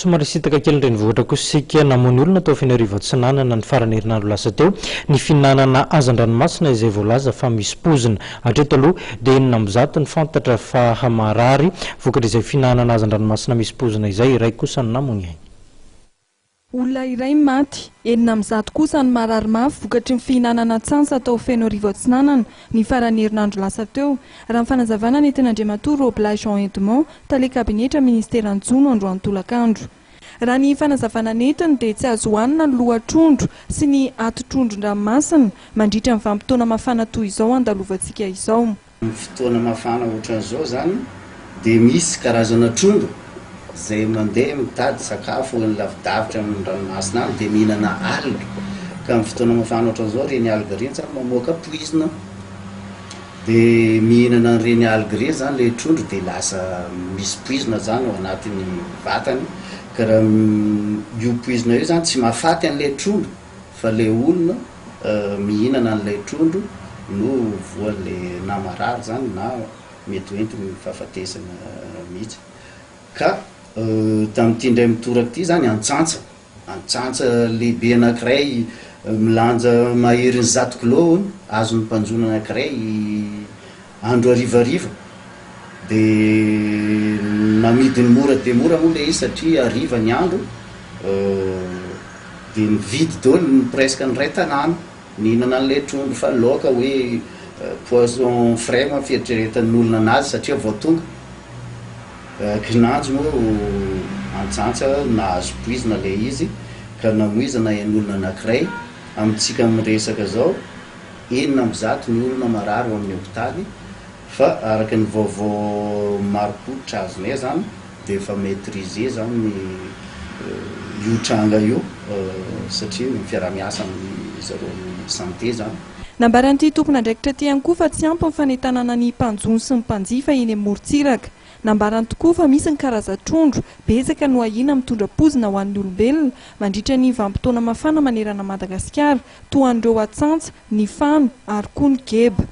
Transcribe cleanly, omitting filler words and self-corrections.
Somary hisintaka kely ny renivohitra kosa isika. Namono olona tao Fenoarivo Atsinanana ny faran'ny herinandro lasa teo ny fihinanana hazan-dranomasina izay voalaza fa misy poizina. Hatreto aloha dia 106 ny fantatra fa marary vokatr'izay fihinanana hazan-dranomasina misy poizina izay, iray kosa no namoy ny ainy. Olona iray maty, 106 kosa no marary mafy vokatry ny fihinanana antsansa tao Fenoarivo Atsinanana ny faran'ny herinandro lasa teo, raha ny fanazavana nentin'Andriamatoa Robla Jean Edmond, tale kabinetra ministeran'ny jono androany tolakandro. Raha ny fanazavana nentiny dia tsy azo hohanina ny loha-trondro sy ny ati-trondron-dranomasina mandritra ny vanim-potoana mafana toy izao andalovantsika izao. Amin'ny fotoana mafana ohatran'izao izany dia misy karazana trondro izay mandeha mitady sakafo any lavidavitra amin'ny ranomasina any dia mihinana algue, ka amin'ny fotoana mafana ohatran'izao ireny algue ireny izany mamoaka poizina, dia mihinana an'ireny algue ireny izany ilay trondro dia lasa misy poizina izany ao anatin'ny vatany, ka raha io poizina io izany tsy mahafaty an'ilay trondro fa ilay olona mihinana an'ilay trondro no voan'ilay na marary zany na mety ho entiny fahafatesana mihitsy. Ka tamin'ity indray mitoraka ity zany antsantsa, antsantsa lehibe anankiray milanja maherin'ny 100 kilao hono azon'ny mpanjono anankiray andro harivariva de namidiny mora dia mora moa le izy satria hariva ny andro Dia nividy daholo ny presque ny iray tanàna nihinana an'ilay trondro fa laoka hoe poisson frais moa fieritreretan'ny olona anazy satria vao tonga. Kinanjo moa antsantsa nahazo poizina ilay izy ka namoizana ain'olona anankiray. Amintsika miresaka izao, 106 ny olona marary ao amin'ny hopitaly fa araka ny vaovao marim-pototra azonay izany dia efa maitriser zany io tranga io satria ny fiaraha-miasa amin'ny zareo amin'ny santé zany. Nambaran'ity tompon'andraikitra ity ihany koa fa tsy ampy ny fanentanana ny mpanjono sy ny mpanjifa eny amin'ny morontsiraka. Nambarany tokoa fa misy ny karazan-trondro betsaka no ahiana mitondra poizina ho an'ny olombelona mandritra ny vanim-potoana mafana manerana Madagasikara, toa an'ireo atsantsa, ny fano ary koa ny geba.